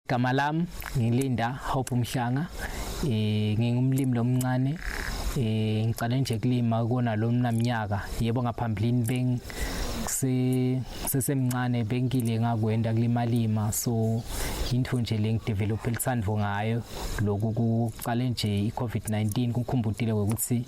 Gama lami ngilinda Hope Mhlanga, ngingumlimi lomncane, ngicale nje kulima kona lo mnamnyaka. Yebo, ngaphambilini beng sesemncane bengile ngakwenda kulima lima, so yintfo nje le ngidevelop elitsandvo ngayo. Lokhu kucale nje i-COVID-19 kukhumbutile ukuthi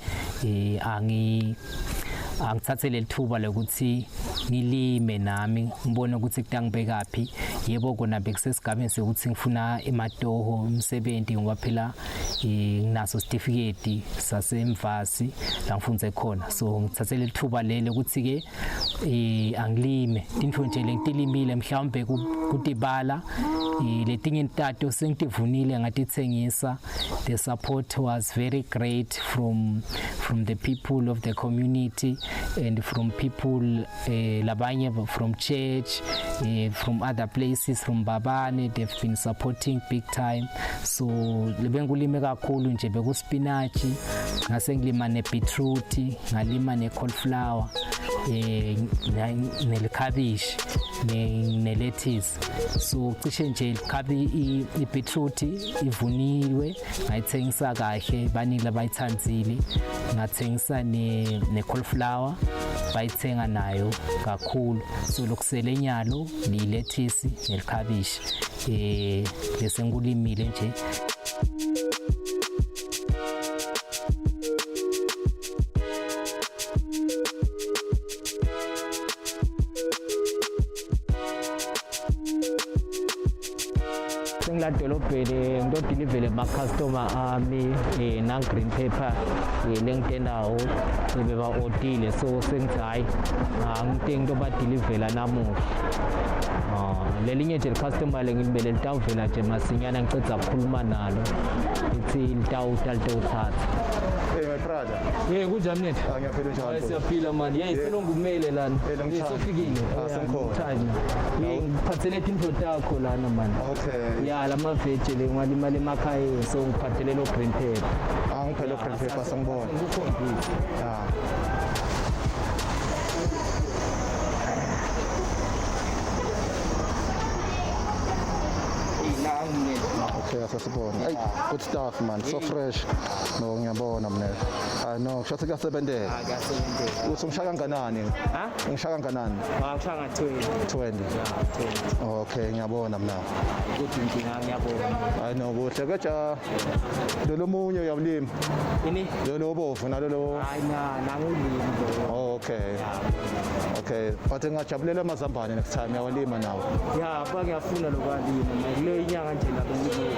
angithathe leli thuba lokuthi ngilime nami ngibone ukuthi kutangibekaphi. Yebo, kona bekusesigabeni sokuthi ngifuna ematoho umsebenzi, ngoba phela nginaso certificate sasemvasi la ngifunze khona, so ngithathe leli thuba leli ukuthi ke angilime tintfo nje lengitilimile, mhlawumbe kutibala letinye intato sengitivunile ngatitsengisa. The support was very great from the people of the community and from people labanye from church, from other places, from Babane. They've been supporting big time. So lebenkulime kakhulu nje bekuspinach, ngase ngilima nebeetroot, ngalima necauliflower, nelikhabishi, ne-lettuce. So cishe nje ikhabi, i-beetroot ivuniwe, ngayithengisa kahle, baningi labayithandzile. Ngathengisa ne-cauliflower, bayithenga nayo kakhulu. So lokusele nyalo li-lettuce nelikhabishi lesenkulimile nje. Sengila dolobheni, ngitodilivele kuma-customer ami na-green pepper lengitenawo beba-odile, so sengithi hhayi, angite ngitobadilivela namuhla. Lelinye nje licustomer lengilibele litawuvela nje masinyana ngiceda ukukhuluma nalo, lithi litawuta litowuthatha. Hey my brother. Hey, kunjani mnethu? Ah, ngiyaphila, njani? Hayi, siyaphila man. Hey, selongumele lana. Eh, long time. Sofikile. Ah, sengikhona. Time. Hey, ngiphathele tintfo takho lana man. Okay. Ya, lama veg le ngiwalimala emakhaya, so ngiphathele lo green pepper. Ah, ngiphele green pepper, sangibona. Ngikukhombise. Ah. Okay, asasibona. Hey, good stuff man. So fresh. No, ngiyabona mina. Ah no, kusho ukuthi kuyasebenteka. Akasebenzeki. Uthi ungishaya kanganani? Ha? Ungishaya kanganani? Ngishaya nga-20. 20. Ya, 20. Okay, ngiyabona mina. Ukuthi inkinga, ngiyabona. Hayi no, kuhle keja. Lolo munye uyawulima. Ini? Lolo obovu nalolo. Hayi, na nangulimi lo. Oh, okay. Okay, but ngingajabulela amazambane next time uyawalima nawo. Ya, ba ngiyafuna lokwalima. Kule inyanga nje la bengikuyo.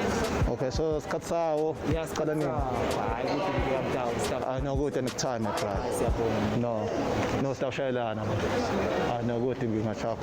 Okay, so isikhathi sawo Ya, siqala nini? Hayi, ukuthi ngiyabdawu stuff. Ah no, kude next time my brother. Siyabonga. No, sitawushayelana man. Ah no, kude ngingashapha.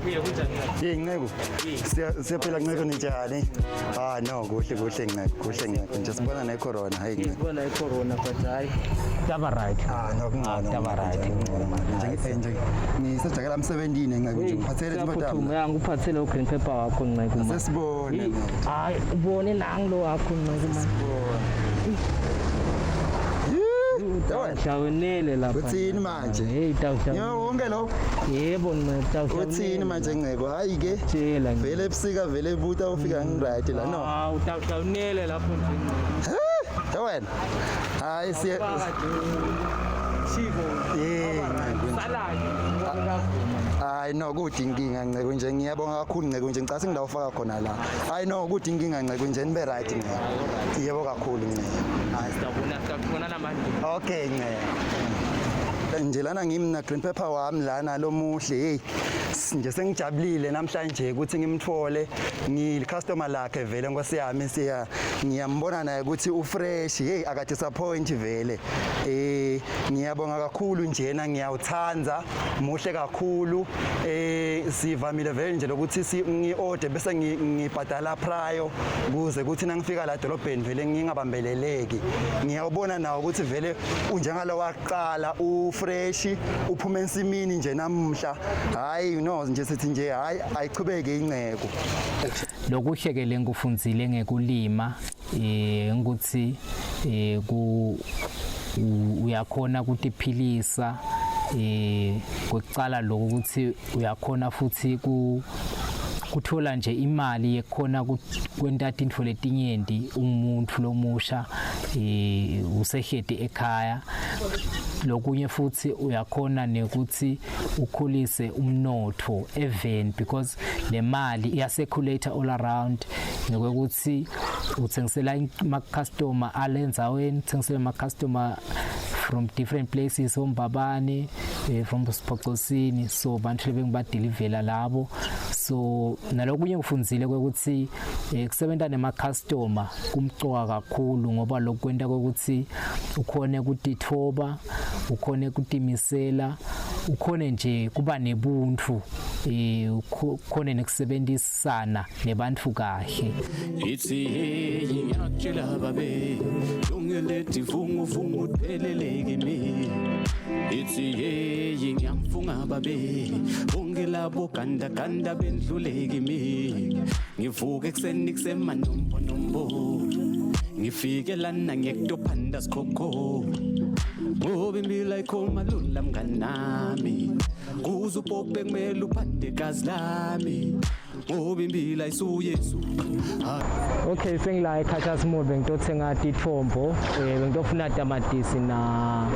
Kuye kunjani? Hey Nceko. Siyaphila Nceko, ninjani? Ah no, kuhle kuhle Nceko, kuhle Nceko. Nje sibona ne corona, hayi Nceko. Sibona i-corona, but hayi. Taba right. Ah no, kungcono. Taba right. Kungcono manje. Nje nje ngisejakela emsebenzini Nceko, nje ngiphathele Siyaphuthuma, impatha. ya, ngikuphathele u-green pepper wakho Nceko man. Sesibone. Hey, hayi, ubone nangu lo wakho Nceko man. Utawuhlawunele lapha. Uthini manje? Hey, utawuhlawunele. Ngiyo wonke lo. Yebo Nceko, utawuhlawunele. Uthini manje Nceko? Hayi ke. Tshela nje. Vele ebusika vele buta ufika ngiright la no. Ah, utawuhlawunele lapho nje Nceko. Eh, wena. Hayi siya. Chivo. Eh, Nceko. Salad. Ngiyavuma. Hayi no, kude inkinga Nceko, nje ngiyabonga kakhulu Nceko, nje ngicase ngidawufaka khona la. Hayi no, kude inkinga Nceko, nje nibe right Nceko. Yebo kakhulu Nceko. Hayi, siyabona, siyabona namanje. Okay Nceko. Nje lana ngimi na green pepper wami lana lomuhle. Hey, nje sengijabulile namhlanje ukuthi ngimthole, ngili-customer lakhe vele, nkosi yami. Siya ngiyambona naye ukuthi ufresh. Hey, akadisappoint vele. Ngiyabonga kakhulu njena, ngiyawuthanda, muhle kakhulu. Sivamile vele nje lokuthi ngi-order bese ngibhadala prior, kuze kuthi nangifika la edolobheni vele ngingabambeleleki. Ngiyawubona nawo ukuthi vele unjengalo waqala, ufresh, uphuma ensimini nje namuhla. Hayi no, nje sithi nje hayi, ayichubeke inceko. Lokuhle ke lengikufundzile ngekulima ukuthi ku uyakhona kutiphilisa. Kwekucala lokho ukuthi uyakhona futhi ku kuthola nje imali yekhona kwenta tintfo letinyenti umuntu lomusha usehleti ekhaya. Lokunye futhi uyakhona nekuthi ukhulise umnotho even, because le mali iya-circulate all around, ngokuthi uthengisela ama customer alendzaweni, uthengisela ama customer from different places, oMbabane, from Siphocosini, so bantu lebengibadeliverela labo. So nalokunye ngifundzile kwekuthi kusebenta nema customer kumcoka kakhulu, ngoba lokwenta kwekuthi ukhone kutithoba, ukhone kutimisela, ukhone nje kuba nebuntu, ukhone nekusebenzisana nebantfu kahle. Ithi hey, ngiyakutshela babe, yonke leti vunguvungu thelele kimi. Ithi hey, ngiyamfunga babe, bonke labo ganda ganda bendlule kimi. Ngivuke ekuseni kusemanombonombo, ngifike lana ngekutophanda sikhokho, ngoba impilo ayikho malula mnganami. Kuze upope kumele uphande gazi lami, ngoba impilo ayisuyesu. Okay, sengila eCarter's Mall, bengitothenga tithombo, bengitofuna tamatisi na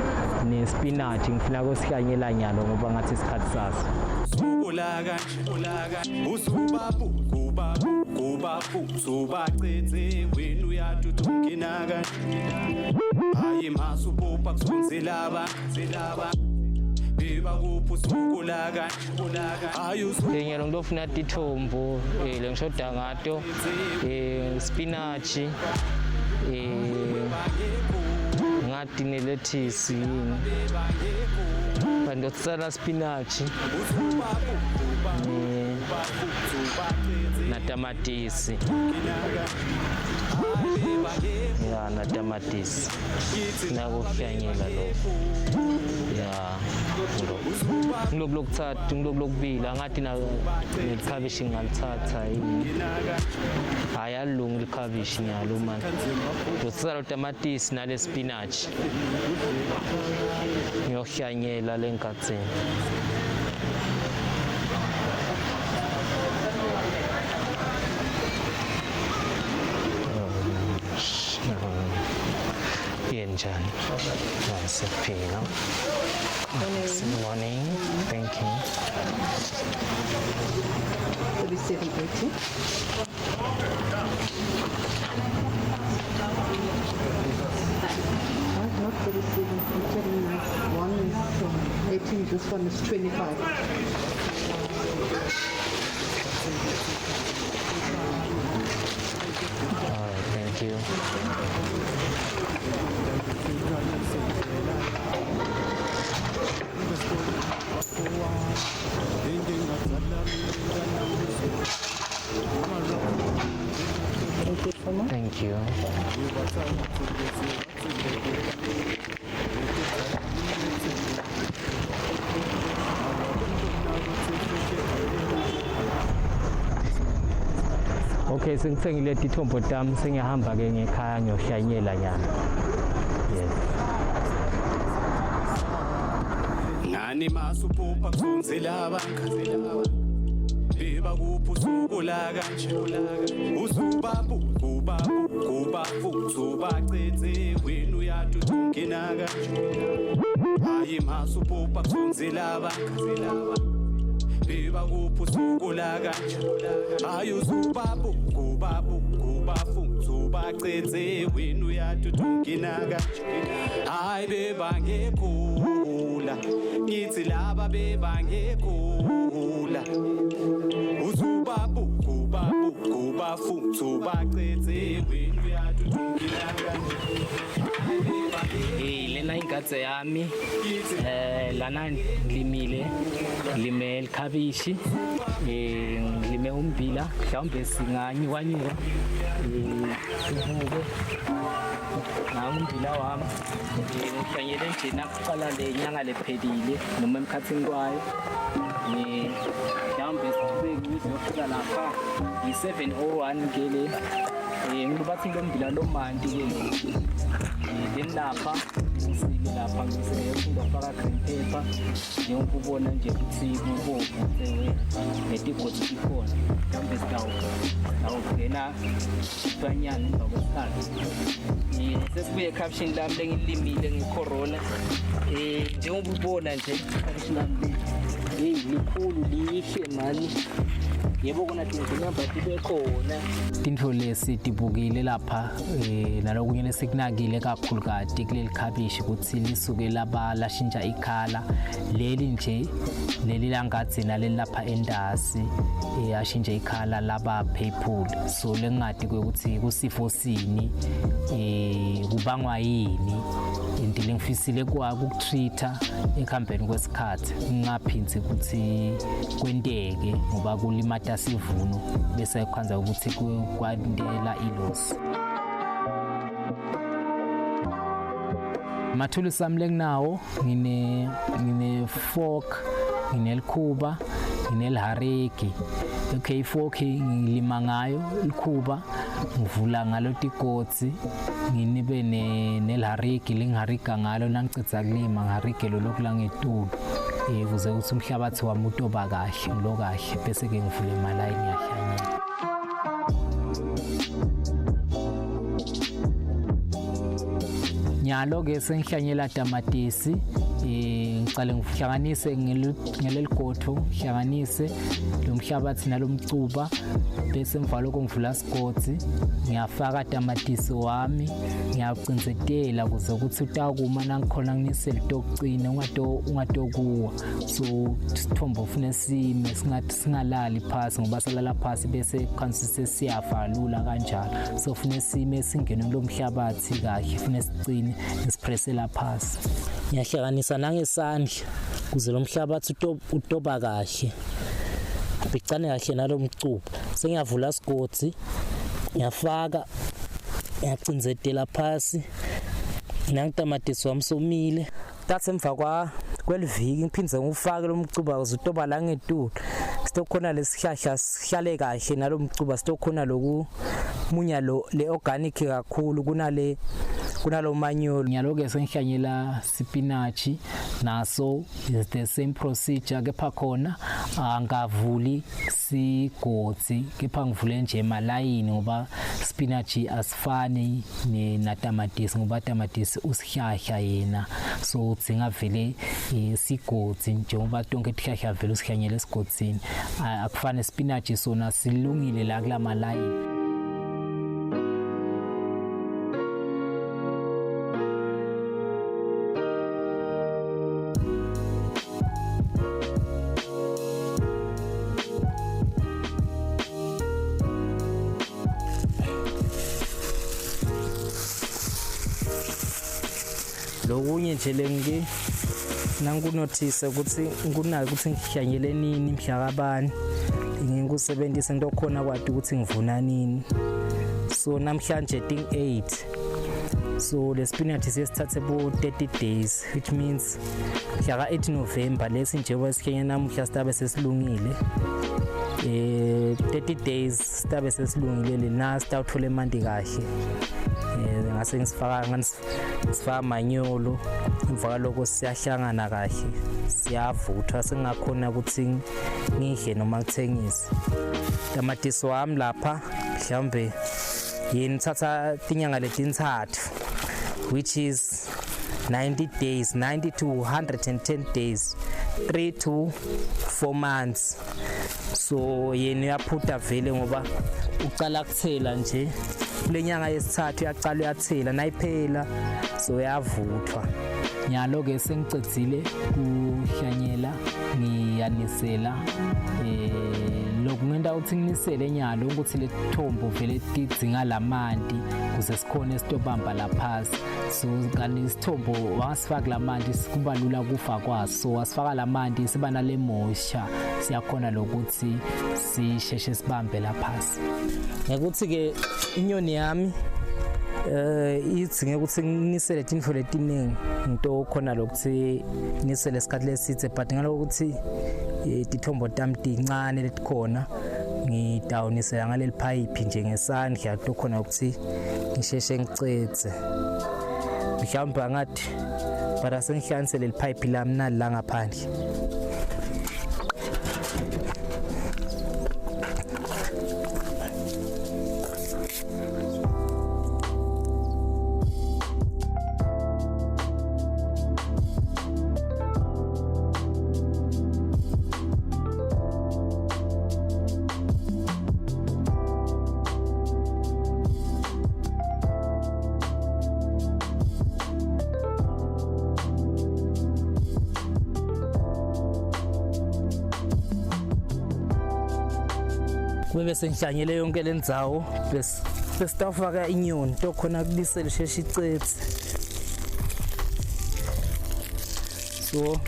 nespinach, ngifuna kusihlanyela nyalo ngoba ngathi isikhathi saso. Sukula kanje usubabu kubabu kubabu subacethe wena uyathuthukina kanje. Hayi masupopa kusonzelaba zelaba beba kuphi usukula kanje, hayi. Nyalo ngitofuna tithombo, lengishoda ngato spinach, ngathi nelethisi yini, bandotsala spinach na tamatisi, ya, na tamatisi nakuhlanyela lokho, ya, ngiloku lokuthatha, ngiloku lokubili, angathi na nelikhabishi ngingalithatha yini. Hhayi, alilungi likhabishi nyalo manje, ndosala tamatisi nale spinach, ngiyohlanyela le ngadzeni. Njani? Siyaphila. Good morning. Thank you. 3780. Not 37, I'm telling you, one is 18, this one is 25. All right, thank you. Thank you so much. Thank you. Okay, sengithengile tithombo tami, sengiyahamba ke ngekhaya ngiyohlanyela nyana. Yes. Ngani masupopa kusonzelaba beba kuphi usukula kanje usubabu kubabu kubafu subacethe wena uyathuthukina kanje. Hayi masupopa kusonzelaba beba kuphi usukula kanje. Hayi usubabu kubabu kubafu subacethe wena uyathuthukina kanje. Hayi bebangekho. la ngithi laba bebangekhula uzubabuku babuku bafuthu bacethe wena uyadudukila kanje. Hey, lena ingadze yami lana ngilimile, ngilime ikhabishi, ngilime umbila, mhlawumbe singanyukanyuka sibuke nangu umbila wami. Ngihlanyele nje nakuqala le nyanga lephelile noma emkhathini kwayo. Mhlawumbe sichubeke ukuze yofika lapha yi-701 ke le. Ngibathi lo mbila lo manti ke lo. Then lapha ngisile lapha ngisile ngafaka green pepper, njengoba ubona nje ukuthi kubovu netigodi tikhona. Mhlawumbe sitawungena sibanyana emva kwesikhathi. Sesibuye ekhabishini lami lengilimile nge-corona. Njengoba ubona nje ikhabishini lami le, hey, likhulu lihle mani. Yebo kona tingqinamba tibe khona. Tintfo lesi tibukile lapha nalokunye lesikunakile kakhulukati kuleli khabishi ukuthi lisuke laba lashintsha ikhala leli nje leli langadzi naleli lapha endasi ashintshe ikhala laba purple. So lengati ukuthi kusifo sini, kubangwa yini, into lengifisile kwa ukutreat-a ekuhambeni kwesikhathi ngingaphindzi ukuthi kwenteke ngoba kulimata sivuno bese kukhanza ukuthi kwandela i-loss. Amathulusi ami lenginawo, ngine fork, nginelikhuba, nginelihariki. Okay, i-fork ngilima ngayo, likhuba ngivula ngalo tigodzi, nginibe nelihariki lengihariga ngalo nangicedza kulima, ngiharige lo lokhu langetulu ukuze ukuthi umhlabathi wami utoba kahle, ngilo kahle, bese ke ngivula emalayini ngiyahlanyela. Nyalo ke sengihlanyela tamatisi, ngicale ngihlanganise ngeleligodvo, ngihlanganise lo mhlabathi nalomcuba, bese emva lokho ngivula sigodzi, ngiyafaka tamatisi wami, ngiyacindzetela ukuze ukuthi utakuma nangikhona nginisele tokucina ungatokuwa. So sithombo ufune sime, singalali phasi ngoba salala phasi bese khansise siyafa lula kanjalo. So ufune sime singene kulo mhlabathi kahle, ufune sicine nisipressela phasi. Ngiyahlanganisa nangesandla ukuze lo mhlabathi utoba kahle, ubhicane kahle nalo mcuba. Sengiyavula sigodzi, ngiyafaka, ngiyacindzetela phasi, nangitamatisi wami somile. Tathe emva kweliviki ngiphindze ngiwufake lo mcuba ukuze utoba la ngetulu, sitokhona lesihlahla sihlale kahle nalo mcuba, sitokhona loku munya lo le organic kakhulu kunalo manyolo. Nyalo-ke sengihlanyela spinach, naso is the same procedure, kepha khona angavuli sigodzi, kepha ngivule nje emalayini ngoba spinach asifani natamatisi, ngoba tamatisi usihlahla yena, so udzinga vele sigodzi njengoba tonke tihlahla vele usihlanyela esigodzini. Akufani spinach sona silungile la kulamalayini. Lokunye nje lengi nangunothise ukuthi nginako ukuthi ngihlanyele nini mhla kabani, ngikusebenzisa into khona kwati ukuthi ngivuna nini. So namhlanje ting 8, so le spinach sesithathe bo 30 days, which means mhla ka 8 November lesi njengoba sikhenya namuhla sitabe sesilungile. 30 days sitabe sesilungile lena, sitawuthola emanti kahle. Ngase ngisifaka manyolo, emva kwaloko siyahlangana kahle, siyavuthwa, sengakhona ukuthi ngidle noma ngithengise. Tamatisi wami lapha mhlawumbe yini thatha tinyanga letintsatfu, which is 90 days, 90 to 110 days, 3 to 4 months. So yena uyaphuta vele ngoba ucala kuthela nje kule nyanga yesithathu, uyacala uyathela nayiphela, so uyavuthwa. Nyalo ke sengicedzile kuhlanyela, ngiyanisela. Lokhu ngenta ukuthi nginisele nyalo ukuthi lethombo vele tidzinga lamanti kuze sikhone sitobamba laphasi. So kanti isithombo wasifaka lamanti kuba lula kufa kwaso. So wasifaka lamanti siba nale moisture, siyakhona lokuthi sisheshe sibambe laphasi. Ngekuthi ke inyoni yami idzinge ukuthi nginisele tintfo letiningi, ngito khona lokuthi ngisele isikhathi lesitse, but ngalokuthi tithombo tami tincane letikhona, ngidawunisela ngaleli phayiphi nje ngesandla, kukhona ukuthi ngisheshe ngicedze. Mhlawumbe angathi but asengihlanganise leli phayiphi lami nali la ngaphandle. Kube bese ngihlanyele yonke le ndzawo, bese sitawufaka inyoni tokhona kubisela isheshe icetse. So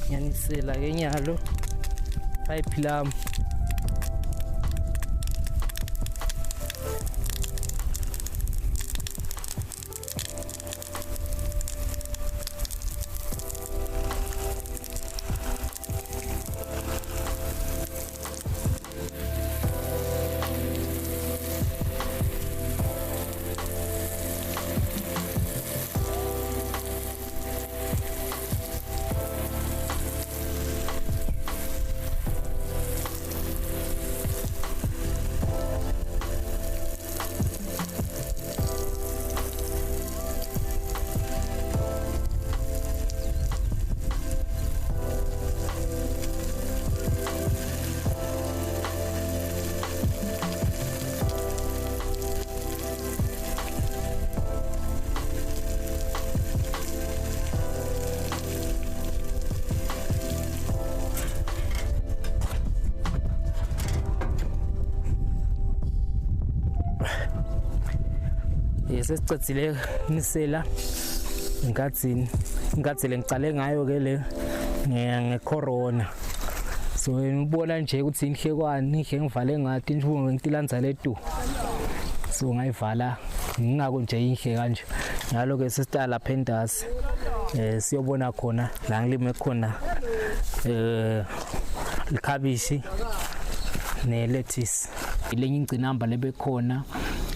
ngiyanisela ke nyalo pipe lami. Sesicedzile nisela ingadzini, ingadzele ngicale ngayo ke le nge-corona. So ngibona nje ukuthi inhle kwani, inhle ngivale ngathi inhlungu ngitilandza letu. So ngayivala ngingako nje inhle kanje. Ngalo ke sesitala lapha entasi, siyobona khona la ngilime khona likhabishi ne-lettuce. Lenye ingcinamba lebekhona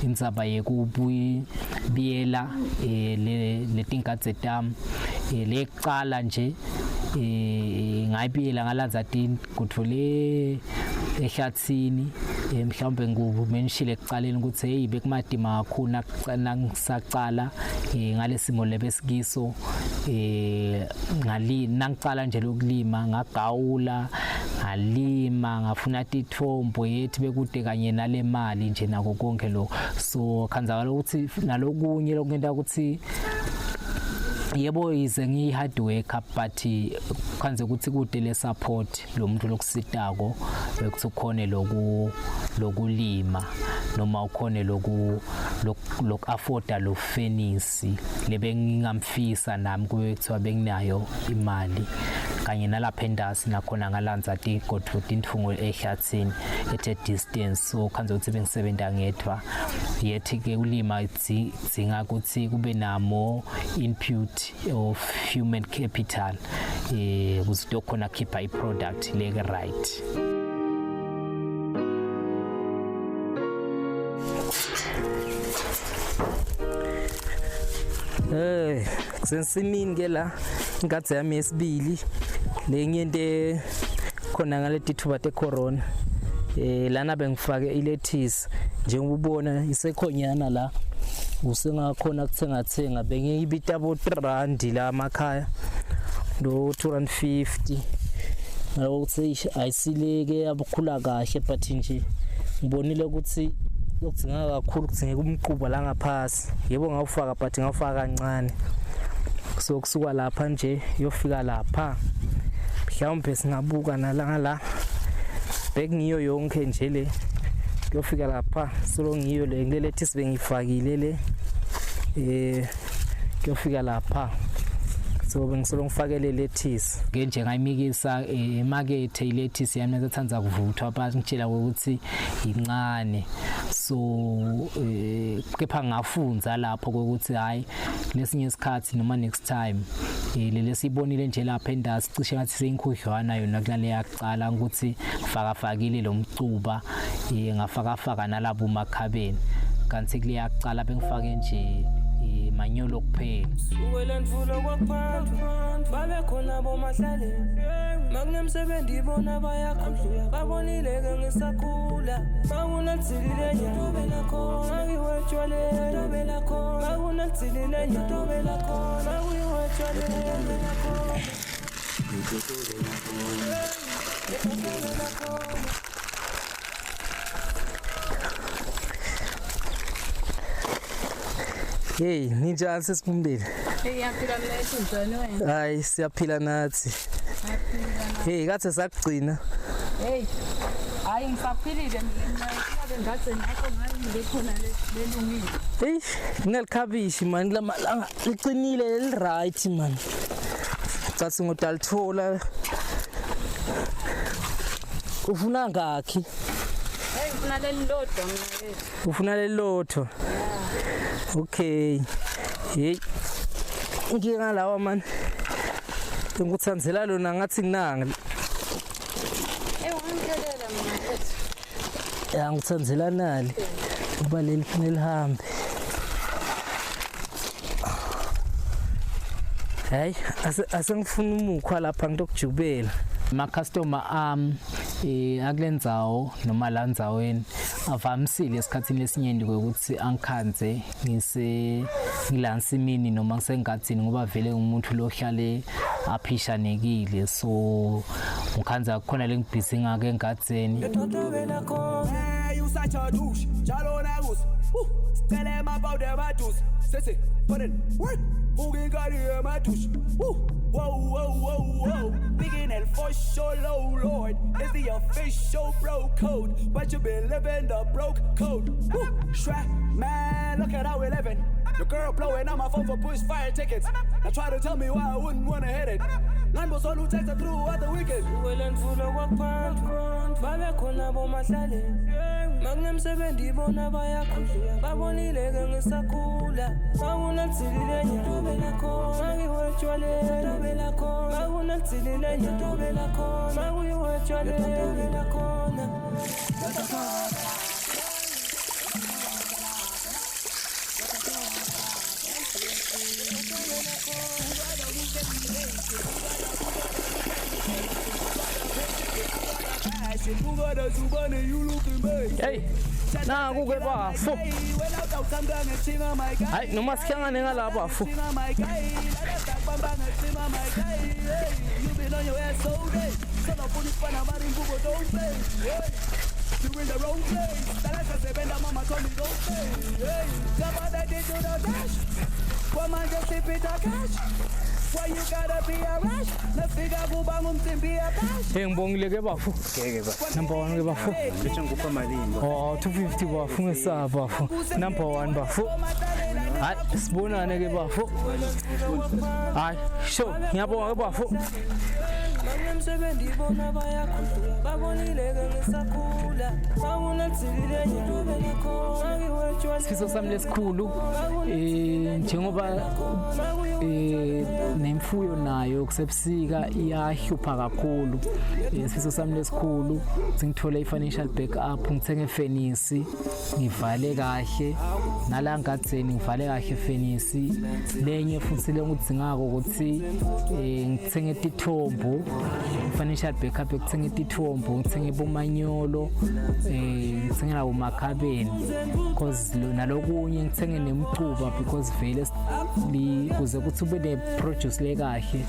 indzaba yekubuyela letingadze tami, lekucala nje ngayibiyela ngalandza tingutfo le ehlathini. Mhlawumbe ngumenshile ekucaleni ukuthi hey bekumadima kakhulu nangisacala ngalesimo lebesikiso. Ngali nangicala nje lokulima ngagawula, ngalima, ngafuna tithombo yethi bekude kanye nale mali nje nako konke lokho. So khanzakala ukuthi nalokunye lokungenta ukuthi yebo yize ngiyi hard worker, but khanze ukuthi kude le support lo muntu lokusitako ukuthi ukhone loku lokulima noma ukhone loku loku afforda lo fenisi lebe ngingamfisa nami kube kuthiwa benginayo imali. Kanye nalapha endasi nakhona ngalandza tigodvo tintfungo ehlathini at a distance, so khanze ukuthi bengisebenza ngedwa. Yethi ke ulima idzinga ukuthi kube namo input of human capital ukuze khona khipha i-product leke right. Kusensimini ke la ingadze yami yesibili lenye into khona ngaleti thuba te corona. Lana bengifake i-lettuce njengoba ubona isekhonyana la, usengakhona kuthenga thenga, bengiyibita bo 3 rand la emakhaya lo 250. Ngalokuthi ayisileke abukhula kahle, but nje ngibonile ukuthi lokudingeka kakhulu kudingeka umquba la ngaphasi. Yebo ngawufaka, but ngawufaka kancane. So kusuka lapha nje yofika lapha, mhlawumbe singabuka nala ngala, bekungiyo yonke nje le kuyofika lapha, solo ngiyo le ngile lettuce bengifakile le kuyofika lapha. So bengisolo ngifakele lettuce ke nje, ngayimikisa emakethe ilettuce yami, ngathanza kuvuthwa, bangitshela ukuthi incane. So kepha ngafunza lapho ukuthi hayi, lesinye isikhathi noma next time lele sibonile nje lapha endasi cishe ngathi seyinkhudlwana yona kunale yakucala, ukuthi faka fakile lo mcuba, ngafaka faka nalabo makhabeni, kanti kule yakucala bengifake nje manyolo kuphela. Sukela ndvulo kwakuphandlwa, babe khona bomahlaleni. Makunemsebenzi bona bayakhudluya, babonile-ke ngisakhula. Makunalitsilile makuyiwe etshwaleni, makunalitsilile makuyiwe etshwaleni. Hey, ninjani sesibumbile? Hey, ngiyaphila mina, njani wena? Hayi, siyaphila nathi. Hey, kathe sakugcina. Hey. Hayi, ngisaphilile mina, ngabe ngadzeni yakho ngayi khona lelungile. Hey, ngingelikhabishi man kulamalanga, liqinile, li right man. Cathi ngodalithola. Ufuna ngakhi? Hey, ngifuna leli lodwa mina lethu. Ufuna lelotho? Okay. Hey. Inkinga lawa man. Ngikuthandzela lona ngathi nginanga. Hey, ungangikhelela mina lethu. Ya, ngithandzela nali. Kuba leli kufanele lihambe. Hayi, asengifuna umukhwa lapha ngitokujubela. Ama-customer ami akulendzawo noma la ndzaweni avamisile esikhathini lesinyenti kwekuthi angikhandze ngise ngila nsimini noma ngisengadzini, ngoba vele ngumuntu lohlale aphishanekile, so ngikhandza khona lengibhizi ngake engadzeni. Totobela khona. Hey, you such a douche. Njalo nakus. Woo. Sicela emabawude emaduze. Sesi, put in work. Buka inkani emadushi. Woo. Whoa, whoa, whoa, whoa. Big in El for sure, low lord. It's the official bro code. But you been living the broke code. Woo. Shrek, man, look at how we living. Your girl blowing on my phone for push fire tickets. Now try to tell me why I wouldn't wanna hit it. Nine was all who texted throughout the weekend. Sukela ndvulo kwakuphandlwa, babe khona bomahlaleni. Makunemsebenzi bona bayakhudluya, babonile-ke ngisakhula. Makunalitsilile makuyiwe etshwaleni, makunalitsilile makuyiwe etshwaleni. Hey, naku ke bafo. Hayi, noma sihlangane ngala bafo. You in the wrong place. Talasa mama told me don't play. Hey, jump out that into the dash. Kwamanje sipita cash. Why you gotta be a rush? Nafika kuba ngumcimbi abash. Hey, ngibongile ke bafo. Ngeke ba. Number 1 ke bafo. Ngisho ngikupha malini? Oh, 250 bafo, ngesaba bafo. Number 1 bafo. Hayi, sibonane ke bafo. Hayi, sure, ngiyabonga ke bafo. Makunemsebenzi bona bayakhudluya, babonile-ke ngisakhula. Makunalitsilile makuyiwe etshwaleni. Sifiso sami lesikhulu, njengoba nemfuyo nayo kusebusika iyahlupha kakhulu, sifiso sami lesikhulu singithole i-financial backup, ngithenge fenisi, ngivale kahle nala ngadzeni, ngivale kahle fenisi. Lenye futhi lengikudzingako ukuthi ngithenge tithombo, financial backup ekuthenga tithombo, ngithenge bomanyolo. manyolo, ngithenge nawo makhabeni, because nalokunye ngithenge nemcuba, because vele kuze ukuthi ube ne-produce lekahle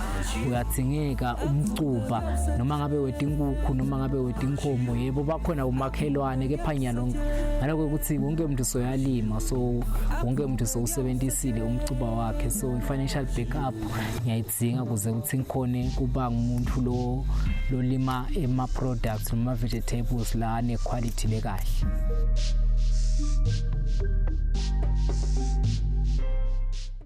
uyathingeka umcuba, noma ngabe wetinkukhu noma ngabe wetinkomo. Yebo, bakhona umakhelwane, kepha nyalo ngaloko ukuthi wonke umuntu soyalima, so wonke umuntu sowusebenzisile umcuba wakhe. So i-financial backup ngiyayidzinga ukuze ukuthi ngikhone kuba ngumuntu lo lolima ema-products noma vegetables la ane-quality lekahle.